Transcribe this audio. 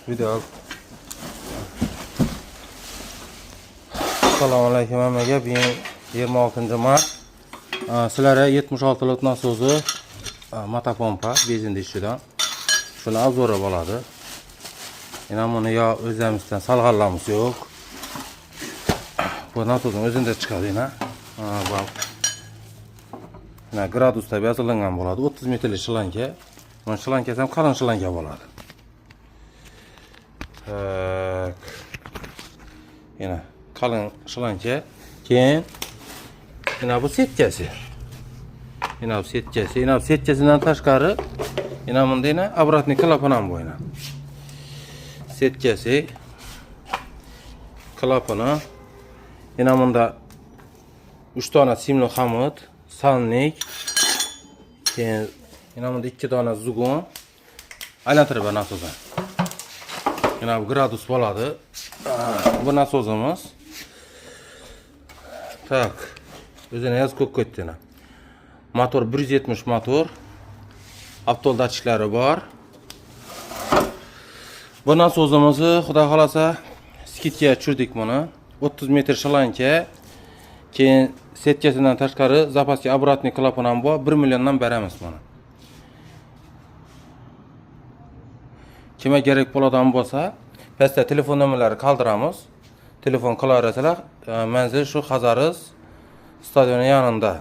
Video. Assalomu alaykum hammaga. Bugun 26 mart. Sizlarga 76lik nasosi, motopompa benzinda ishidan. Shuni обзор i bo'ladi. Yana buni yo o'zimizdan salg'anlarimiz yo'q. Bu nasosning o'zida chiqadi yana. Bu mana gradusda yozilgan bo'ladi. 30 metrli shlanka. Mana shlankasi ham qalin shlanka bo'ladi. Так. Yana qalin shlanka. Keyin yana bu setkasi. Yana bu setkasi. Yana bu setkasidan tashqari yana bunda yana обратный klapan ham bu yana. Setkasi, klapani, yana bunda 3 dona simli xamut, сальник, keyin yana bunda 2 dona zugun aylantirib nasosni. Yana bu gradus bo'ladi. Bu nasosimiz. Так. O'zini yozib qo'yib ketdi yana. Motor 170 motor. Avtol datchiklari bor. Bu nasosimizni xudo xolasa скидка ga tushirdik buni. 30 metr shlanka. Keyin setkasidan tashqari запаска, обратный klapan ham bor. 1 milliondan beramiz buni. Kimga kerak bo'ladigan bo'lsa, pastda telefon nomerlari qoldiramiz. Telefon qilaverasizlar. Manzil shu Xazariz stadioni yonida.